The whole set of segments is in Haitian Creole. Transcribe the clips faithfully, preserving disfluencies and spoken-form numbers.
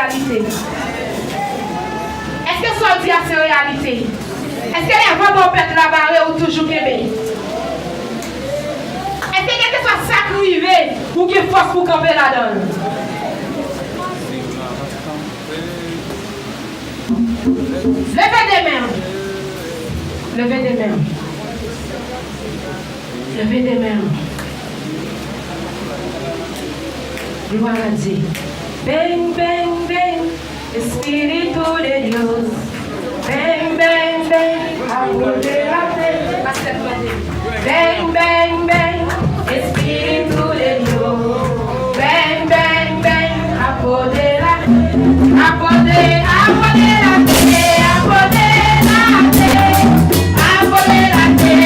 Reyalite. Èske sa w di a se reyalite? Èske lè van ba w pèt la bare ou toujou kenbe? Èske kèlkeswa sa k rive, ou gen fòs pou kanpe ladan l? Leve de men w. Leve de men w. Leve de men w. Gloire à Dieu. Bang, bang, bang. Espíritu de Dios. Bang, bang, bang. Apoderate. Bang, bang, bang. Espíritu de Dios. Bang, bang, bang. Apoderate. Apode-, apoderate. Apoderate. Apoderate.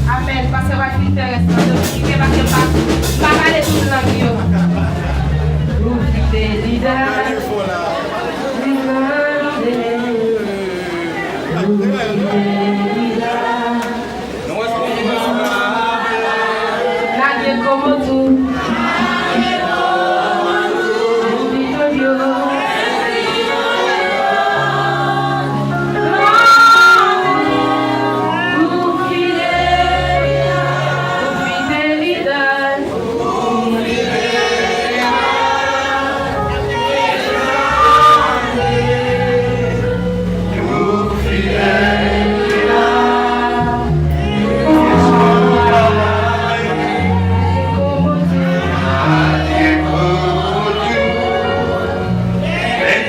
Amèn. Pastè va filtè rès nan dominiken, paske m pa, m pa pale tout lang yo. Ou fidelidad, ou fidelidad. Nadie como tú. Bendito Dios.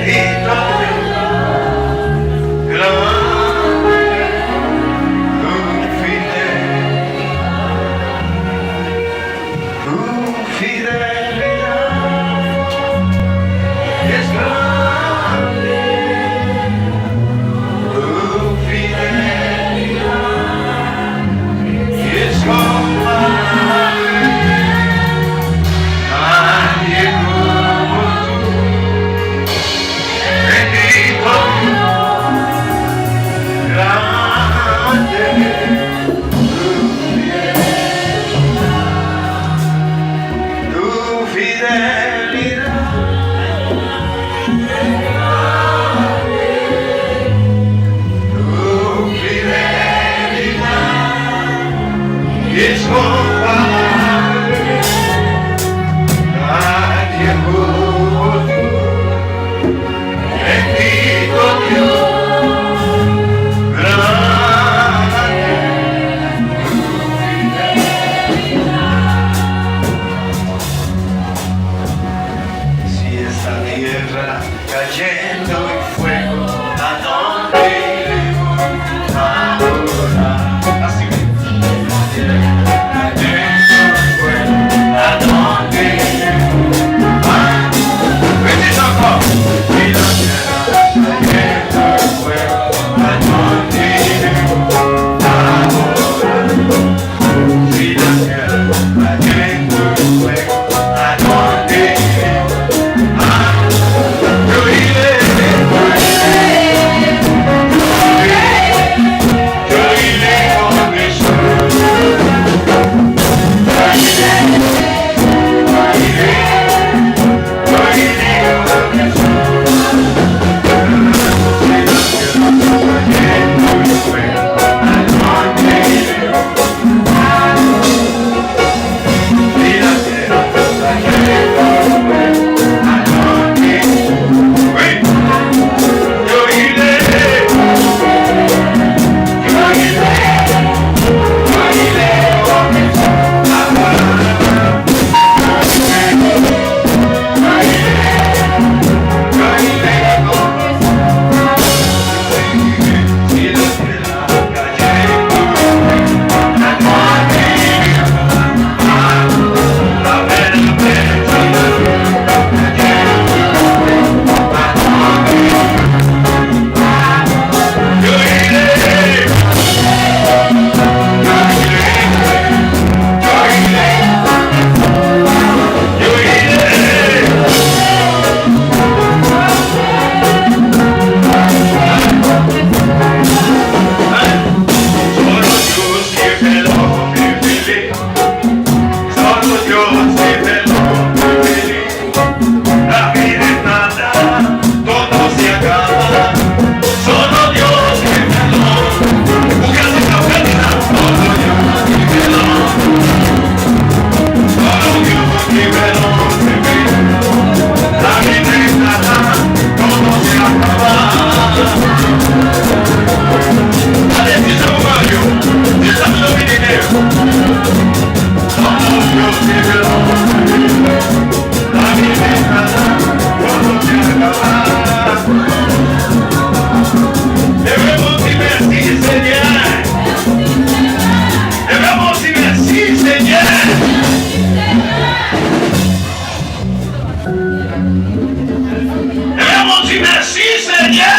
Si esta tierra cayendo en fuego, ¿a dónde iremos ahora? Así mismo. Si la tierra cayendo en fuego, ¿a dónde iremos? Ah, repite ankò. Si la tierra cayendo en fuego, ¿a dónde iremos ahora? Leve men w di mèsi, Senyè. Leve men w di mèsi, Senyè. Leve men w di mèsi, Senyè.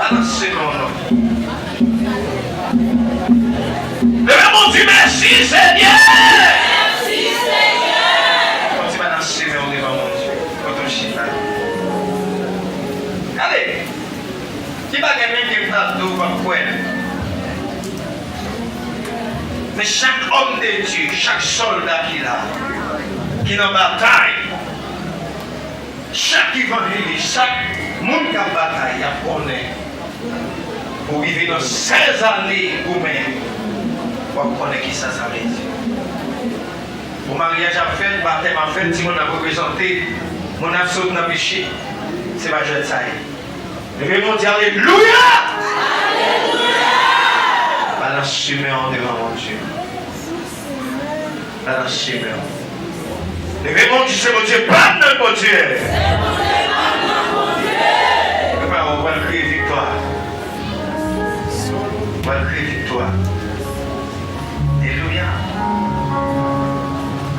Anonse non, non. Leve men w di mèsi, Senyè. Mèsi, Senyè. Fò w ti anonse men w devan Bondye. Kote w chita. Gade, ki bagay menm ke m t ap di w, w p ap kwè l. Men chak homme de Dieu, chak sòlda ki la, ki nan batay, chak evanjelis, chak moun k ap batay, y ap konnen. Ou rive nan sèz ane goumen, w ap konnen kisa sa vle di. Bon, maryaj ap fèt, batèm ap fèt, timoun ap reprezante, moun ap sot nan peche. Se pa jwèt sa ye. Leve men w di alelouya! Alelouya! Al nan chimen w devan Bondye. Al nan chimen w. Leve men w, di, se Bondye pa m nan, Bondye. Prepare w, w pral kreye viktwa. W pral kreye viktwa. Alelouya.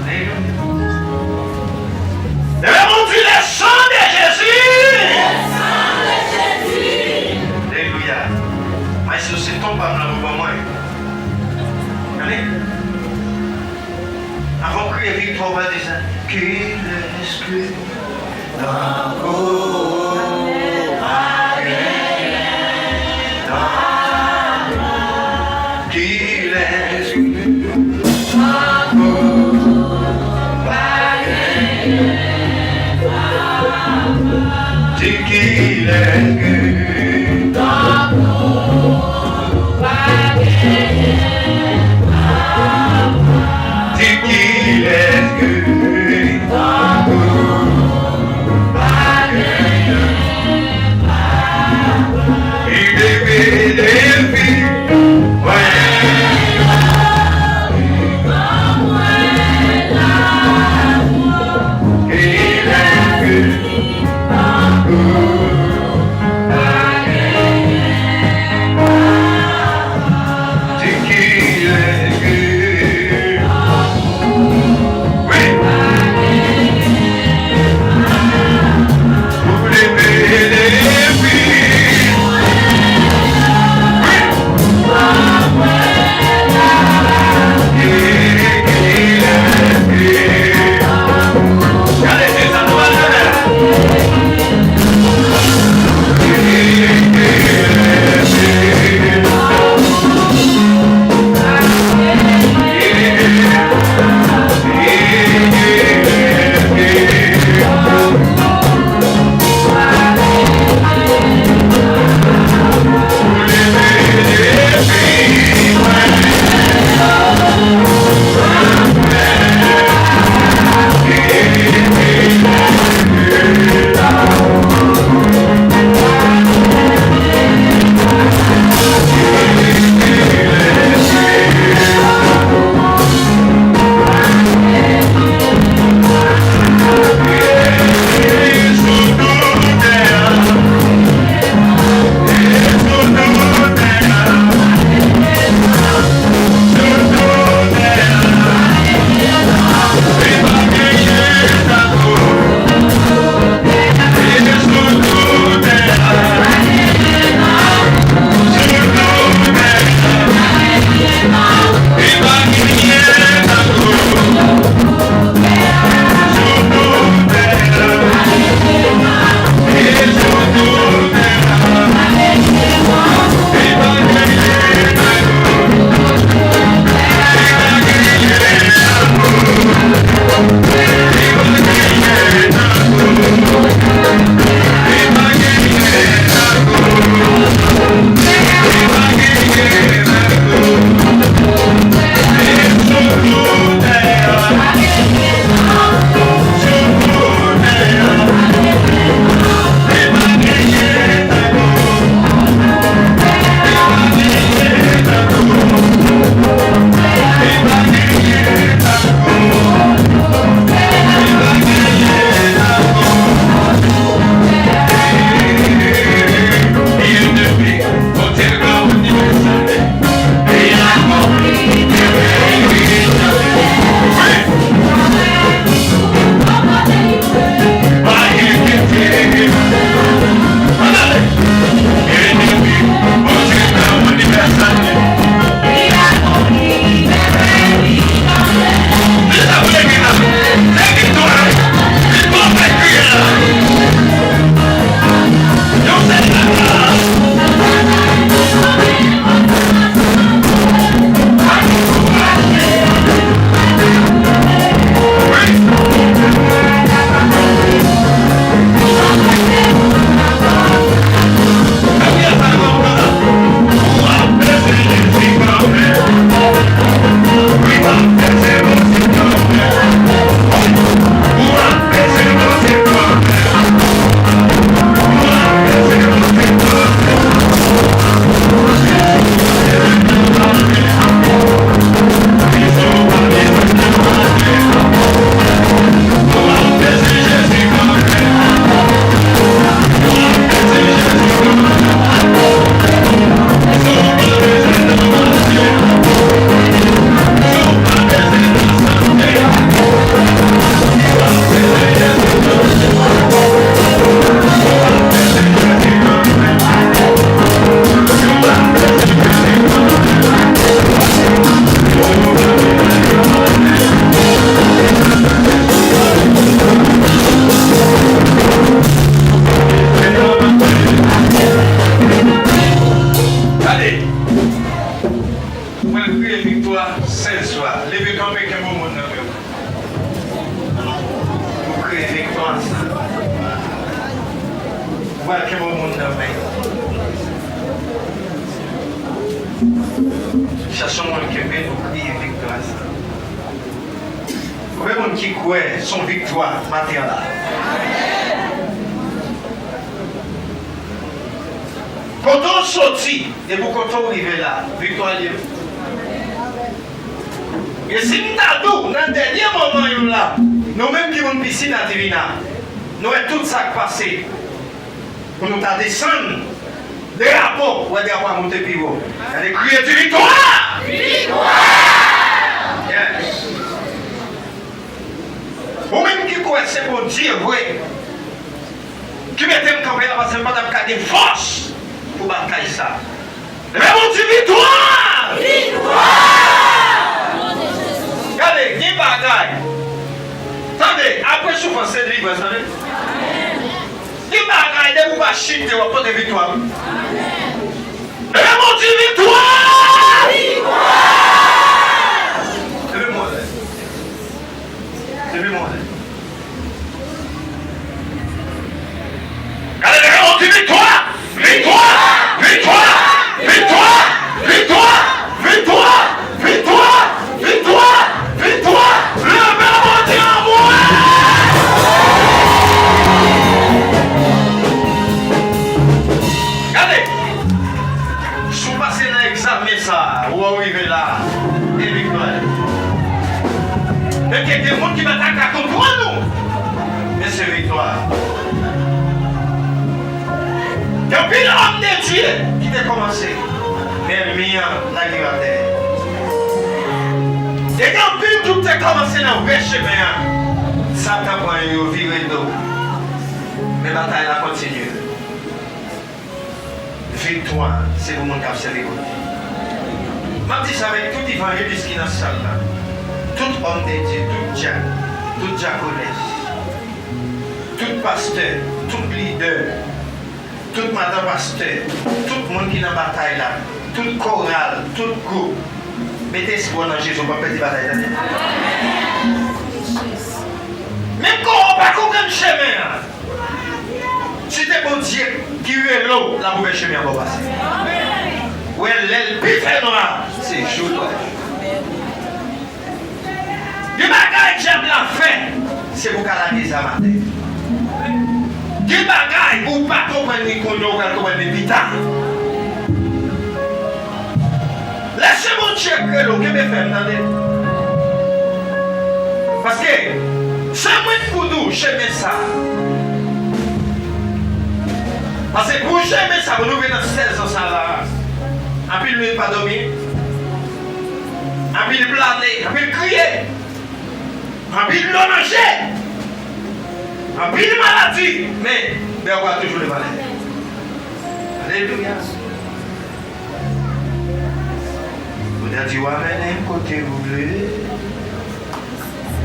Alelouya. Leve men w, di, le sang de Jésus. Alelouya. Maestro, se ton pa m nan pou ban mwen. Tande. Avan w kriye viktwa, w va di sa. Kilès ki tankou w, pa genyen tankou w. Kilès ki tankou w, pa genyen tankou w. Di kilès ki tankou w. Di kilès ki tankou w, pa genyen. Li te vle defi mwen. Kilès ki tankou w. Kenbe yon moun nan men. Chache yon moun kenbe pou kriye viktwa sa. Konbyen moun ki kwè se yon viktwa maten an la? Kote w soti, depi kote w rive la, viktwa l ye. E si m ta di w, nan dènye moman yo la, nou menm ki moun Piscina Divina, nou wè tout sa k pase. Pou nou ta desann drapo, wè drapo a moute pi wo. Gade, kriye di viktwa! Viktwa! Yes. Ou menm ki kwè se Bondye vre ki mete m kanpe la, paske m pa t ap ka gen fòs pou batay sa. Leve men w, di viktwa! Viktwa! Gade, gen bagay. Tande, apre soufrans, se delivrans, tande. Gen bagay, depi w pa chite, w ap pote viktwa, wi. Leve men w, di viktwa! Viktwa! Leve men w, leve. Leve men w, leve. Gade, leve men w, di viktwa! Viktwa! Viktwa! Leve men w, di anmwe! Gade, si w pase nan egzamen sa a, ou rive la, e viktwa. Men gen de moun ki pa ta ka konprann ou, men se viktwa. Gen anpil òm de Dye ki te kòmanse, men ènmi an lage yo atè. E gen anpil ki te kòmanse nan vrè chemen an, Satan pran yo, yo vire do. Men batay la kontinye. Viktwa, se pou moun k ap sèvi Bondye. M ap di sa avèk tout evanjelis ki nan sal la, tout òm de Dye, tout dyak, tout dyakonès, tout pastè, tout lidè, tout madan pastè, tout moun ki nan batay la, tout koral, tout gwoup, mete espwa w nan Jezi, w p ap pèdi batay, tande. Menm kan w pa konprann chemen an, si te Bondye ki rele w, l ap ouvè chemen an ba w pase. Wè, lè l pi fè nwa, se jou l pral jou. Gen bagay dyab la fè, se pou ka lage zam atè. Gen bagay ou pa konprann li kounye a, ou pral konprann li pita. Lè se Bondye k rele w, kenbe fèm, tande. Paske, se mwen k pou di w, chemen sa. Paske pou chemen sa, pou nou rive nan sèzan sa la, anpil nwit pa dòmi, anpil plane, anpil kriye, anpil dlo nan je, anpil maladi, men, bèk ou a toujou leve anlè. Alelouya. Bondye di, w a mennen m kote ou vle.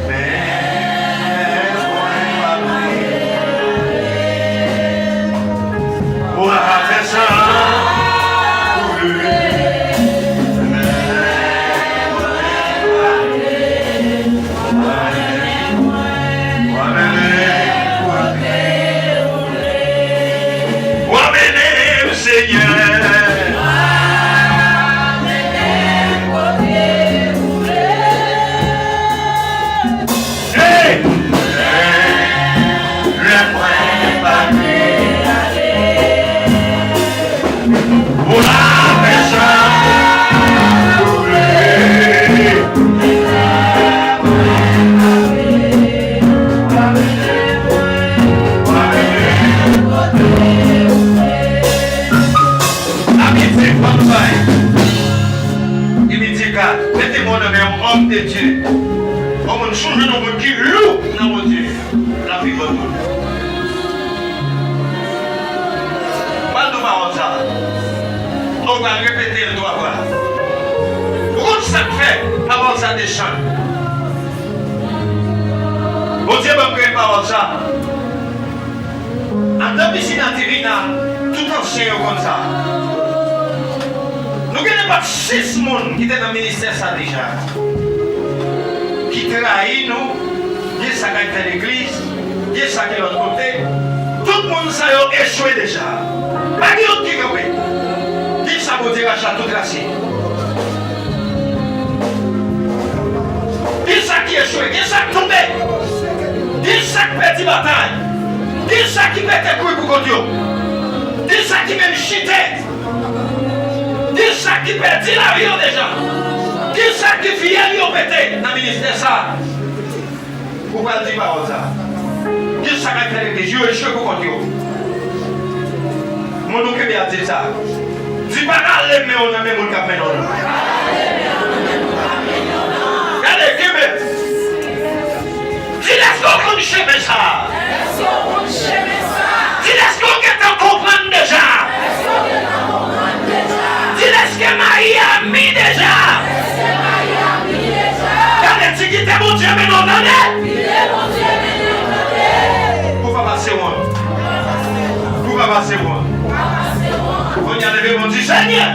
Men, mwen pa vle. W a fè sa ou vle. Men, mwen pa vle. W a mennen mwen, w a mennen mwen kote ou vle. W a mennen m, Senyè. Hey! Lè mwen pa vle ale, w a fè sa ou vle. Amitié, pa nou bay. Imidye ka, mete men w nan men yon òm de Dye. Yon moun, si w jwenn yon moun ki lou nan Bondye, l ap viv lòt moun. Pral di w pawòl sa. Ou pral repete l twa fwa. Ou konn sa k fè pawòl sa desann. Bondye ban m kreye pawòl sa. Anndan Piscina Divina, tout ansyen yo konn sa. Nou gen nenpòt sis moun ki te nan ministè sa deja, ki trayi nou, gen sa k al fè legliz, gen sa ki lòt kote. Tout moun Sa yo echwe deja. Pa gen youn ki kanpe. Gen sa Bondye rache ak tout rasin. Gen sa ki echwe, gen sa k tonbe. Gen sa k pèdi batay. Gen sa ki pete kwi pou kont yo. Gen sa ki menm chite. Gen sa ki pèdi lavi yo deja. Gen sa ki fyèl yo pete nan ministè sa a. Ou pral di pawòl sa. Gen sa k ap fè legliz yo echwe pou kont yo. Moun ou kenbe a di l sa. Di pa rale men w nan men moun k ap mennen w nan. Gade, kenbe. Di l èske w konn chemen sa. Di l èske w gentan konprann deja. Di l èske Mayami deja. Gade, di kite Bondye mennen w, tande. Pou pa pase wont. Pou pa pase wont. Kounye a leve men w di, Senyè,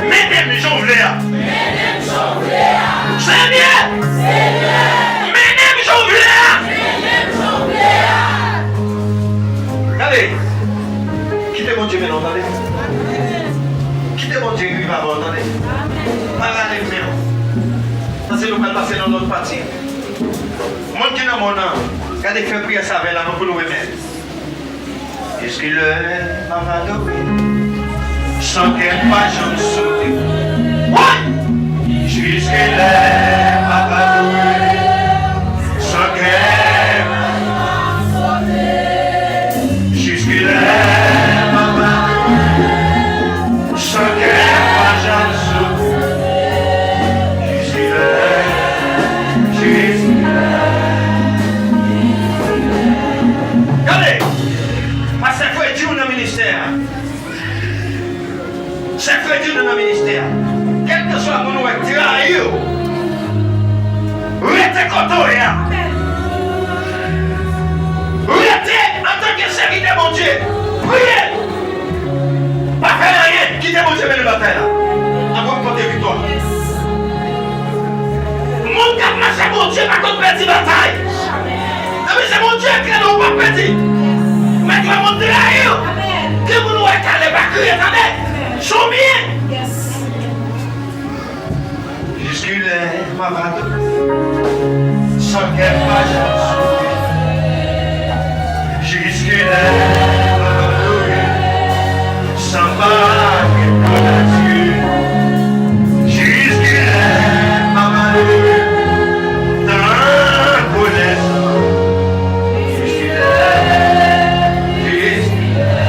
mennen m jan w vle a. Senyè, mennen m jan w vle a. Gade, kite Bondye mennen w, tande. Kite Bondye rive avè w, tande. Pa rale men w. Paske nou pral pase nan lòt pati. Moun ki nan mòn nan, gade fè priyè sa avè l avan pou nou remèt. Jiskilè m ap adore, san kè m pa janm sote. Woy! Jiskilè m ap adore, san kè m pa janm sote. Jiskilè m ap adore, san kè m pa janm sote. Jiskilè, jiskilè. Gade, pastè Fredi w nan ministè a. Sè Fredi w nan ministè a. Kèlkeswa moun ou wè k trayi w, rete kote w ye a. Rete antanke sèvitè Bondye. Priye. Pa fè anyen, kite Bondye mennen batay la. Apre w pote viktwa. Moun k ap mache ak Bondye pa konn pèdi batay. Depi se Bondye k rele w, w p ap pèdi. Men gen moun trayi w. Gen moun ou wè k ale, pa kriye, tande. Chonmye. Jiskilè m ap adore, san kè m pa janm sote. Jiskilè m ap adore, san pa gen gratiyè. Jiskilè m ap adore, tankou lèzanj. Jiskilè, jiskilè.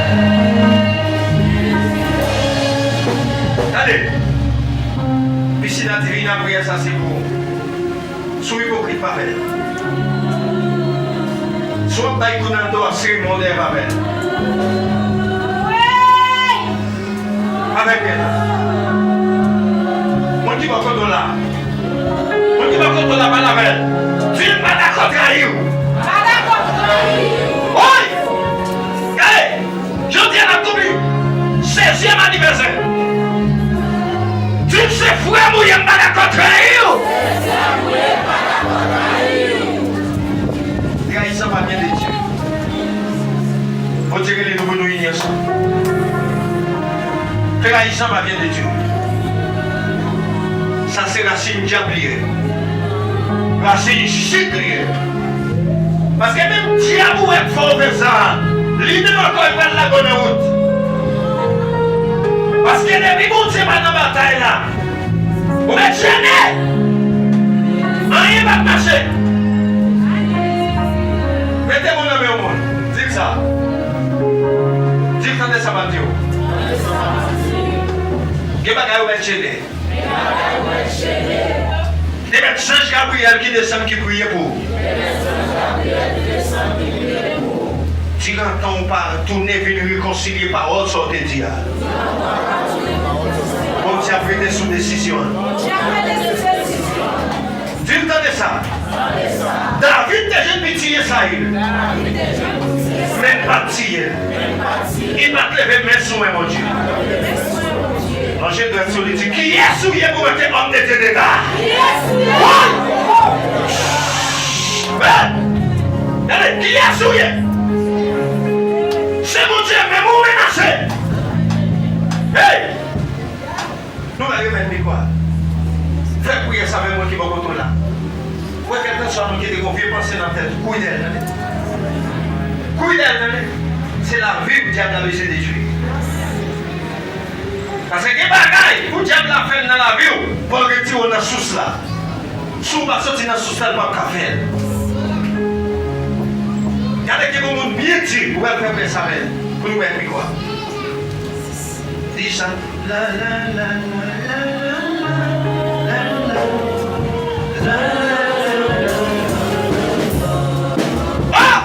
Tande. Piscine a Divina, priyè sa se pou ou. Si w ipokrit, pa fè l. Si w ap bay kou nan do a, sere men w dèyè, pa fè l. Pa fè l, priyè sa. Moun ki bò kote w la. Moun ki bò kote w la, pale avè l. Di l m pa dakò trayi w. Woy! Gade! Jodi a n ap kouvri sèzyèm anivèsè. Di m se frè m ou ye, m pa dakò trayi w. Trayizan pa byen de Dye. Bondye rele nou pou nou ini ansanm. Trayizan pa byen de Dye. Sa se rasin dyab li ye. Rasin chit li ye. Paske menm dyab ou wè k fè w fè sa a, li menm ankò li pral lage w nan wout. Paske depi Bondye pa nan batay la, ou mèt jennen. Anyen p ap mache. Mete men w nan men yon moun. Di l sa. Di l tande sa m ap di w. Gen bagay ou mèt jennen. Li te mèt zanj Gabriyèl ki desann ki priye pou ou. Dirantan ou pa tounen vin rekonsilye pawòl sa w te di a, Bondye ap rete sou desizyon an. Di l tande sa. David te jwenn pou tiye Sayil, men l pa t tiye l. Li pa t leve men sou mwen Bondye. Lonje dwèt sou li, di, kiyès ou ye pou mete òm de Dye dega? Woy! Men! Gade, kiyès ou ye? Bondye, men ou menase. Hey! Nou va remèt mikwa. Fè priyè sa avè mwen ki bò kote w la. Ou wè kèlkanswa moun ki te gen yon vye panse nan tèt, kouri dèyè l, tande. Kouri dèyè l, tande. Se lavi w dyab la bezwen detwi. Paske gen bagay pou dyab la fè nan lavi w, fò l retire w nan sous la. Si w pa soti nan sous la, l p ap ka fè l. Gade ki bon moun byen di, ou pral fè priyè sa avè l, pou nou remèt mikwa. Di sa. La, la, la, la. Ah!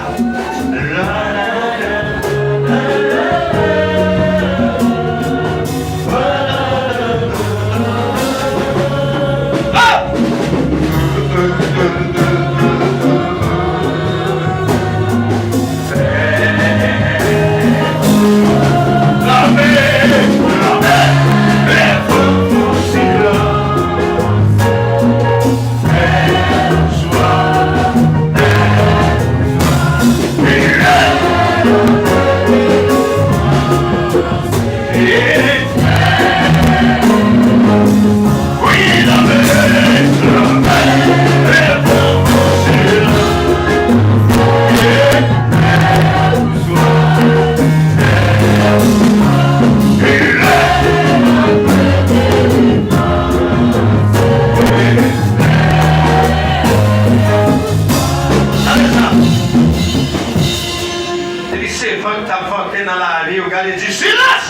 Depi se van k t ap vante nan lavi w, gade, di silans!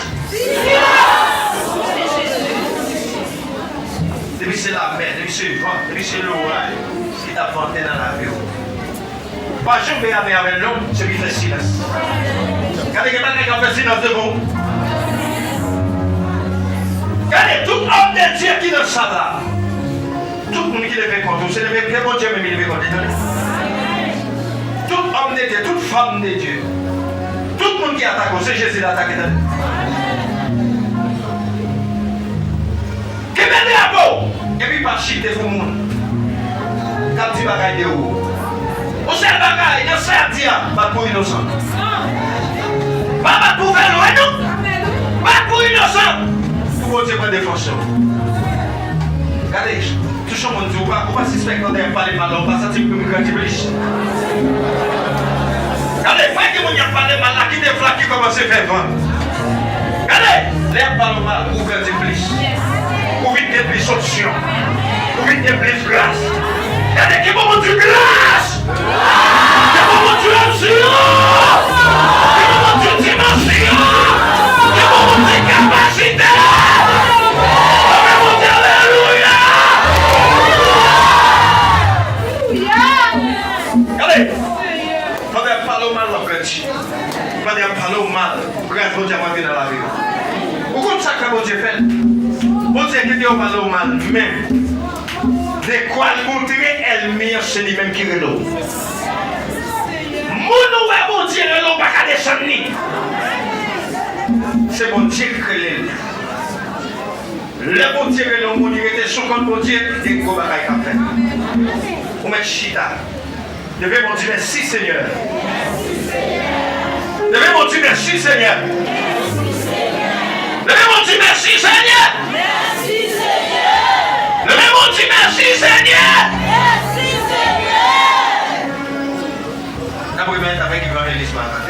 Depi se lamè, depi se van, depi se loray ki t ap vante nan lavi w, pa janm veye ane avè l non, se pou fè silans. Gade, gen bagay k ap fè silans devan w. Gade, tout òm de Dye ki nan sal la, tout moun ki leve kont ou, se leve, se Bondye menm ki leve kont li, tande. Tout òm de Dye, tout fanm de Dye, tout moun ki atake w, se Jezi l atake, tande. Kenbe drapo w, epi pa chite pou moun k ap di bagay de ou. Yon sèl bagay, nan sa y ap di a, bat pou inosan. Pa bat pou fè lwen, non. Bat pou inosan. Pou Bondye pran defansyon. Gade, touche yon moun di, ou pa, ou pa sispèk pandan y ap pale mal la, ou pa santi pou grandi plis. Gade, frè, gen moun y ap pale mal la, kite flak ki kòmanse fè van. Gade, lè y ap pale w mal, ou grandi plis. Ou vin gen plis onksyon. Ou vin gen plis gras. Gade, ki bon Bondye gras! Ki bon Bondye onksyon! Ki bon Bondye dimansyon! Ki bon Bondye kapasite! Ki bon Bondye, alelouya! Gade! Pandan y ap pale w mal, w ap grandi. Pandan y ap pale w mal, gras Bondye ap antre nan lavi w. Ou konn sa k fè Bondye fè l? Bondye kite yo pale w mal menm, dekwa l montre ènmi an se li menm ki rele w. Moun ou wè Bondye rele w pa ka desann li. Se Bondye ki rele l. Lè Bondye rele yon moun, li rete sou kont Bondye, gen gwo bagay k ap fèt. Ou mèt chita. Leve men w, di, mèsi, Senyè. Leve men w, di, mèsi, Senyè. Leve men w, di, mèsi, Senyè. Leve men w, di, mèsi, Senyè. N ap remèt avèk evanjelis Marc.